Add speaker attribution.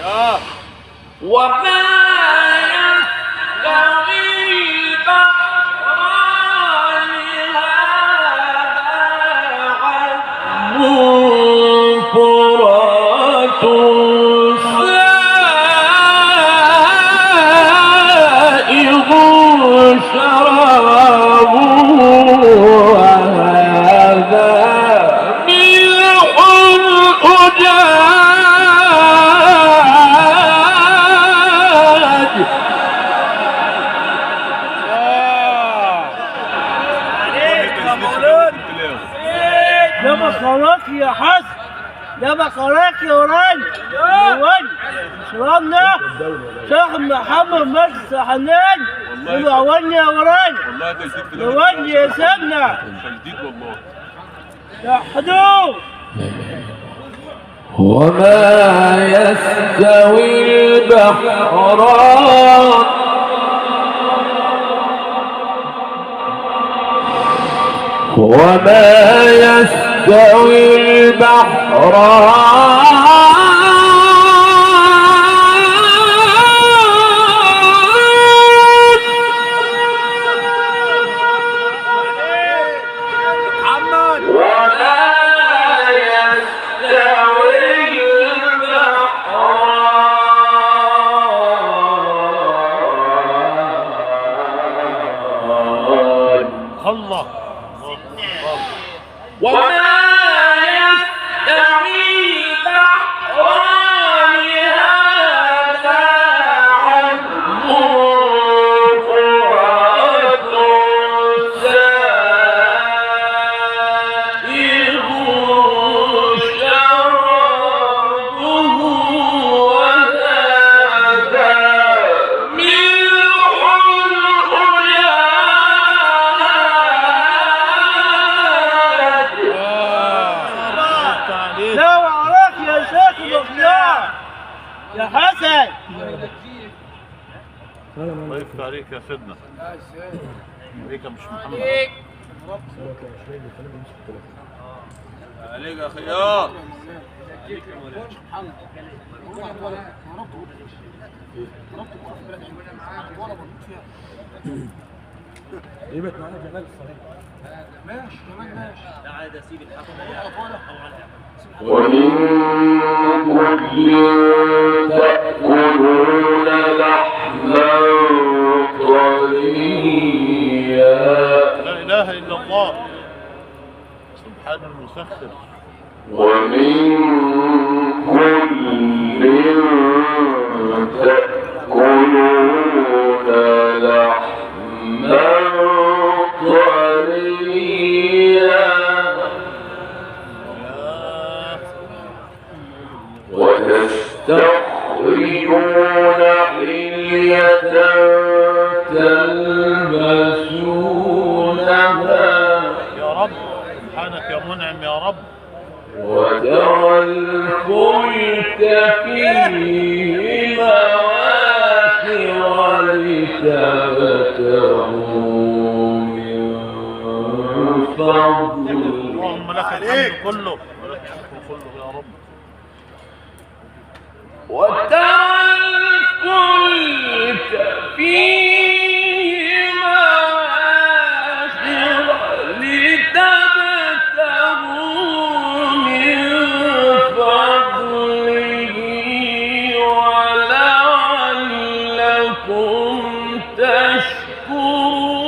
Speaker 1: وما يستوي البحران هذا عذب فرات سائغ شرابه وهذا ملح أجاج.
Speaker 2: يا بقراك يا حسن، يا بقراك يا وران وران شربنا شيخ محمد مجلس حنان وران يا وران
Speaker 3: والله تجديد في
Speaker 2: وران يا سيدنا
Speaker 3: تجديد والله
Speaker 2: يا حدو.
Speaker 1: وما يستوي البحران وما يستوي البحران وما يستوي البحران
Speaker 3: الله
Speaker 1: وما يستوي البحران هذا عذب فرات سائغ شرابه وهذا ملح أجاج.
Speaker 2: لا وعراك يا شيخ مقنع يا حسن.
Speaker 3: الله يفتح عليك يا سيدنا. عليك يا مش محمد. عليك يا خيار.
Speaker 1: ومن كل تأكلون لحما طريا.
Speaker 3: لا إله إلا الله، سبحان المسخر.
Speaker 1: ومن كل تأكلون لحما طريا وتستخرجون حلية تلبسونها.
Speaker 3: يا رب سبحانك يا منعم يا رب.
Speaker 1: وترى الفلك فيه مواخر لتبتغوا من فضله.
Speaker 3: اللهم لك الحمد كله ولك الشكر كله يا رب.
Speaker 1: وترى الفلك فيه مواخر لتبتغوا من فضله ولعلكم تشكرون.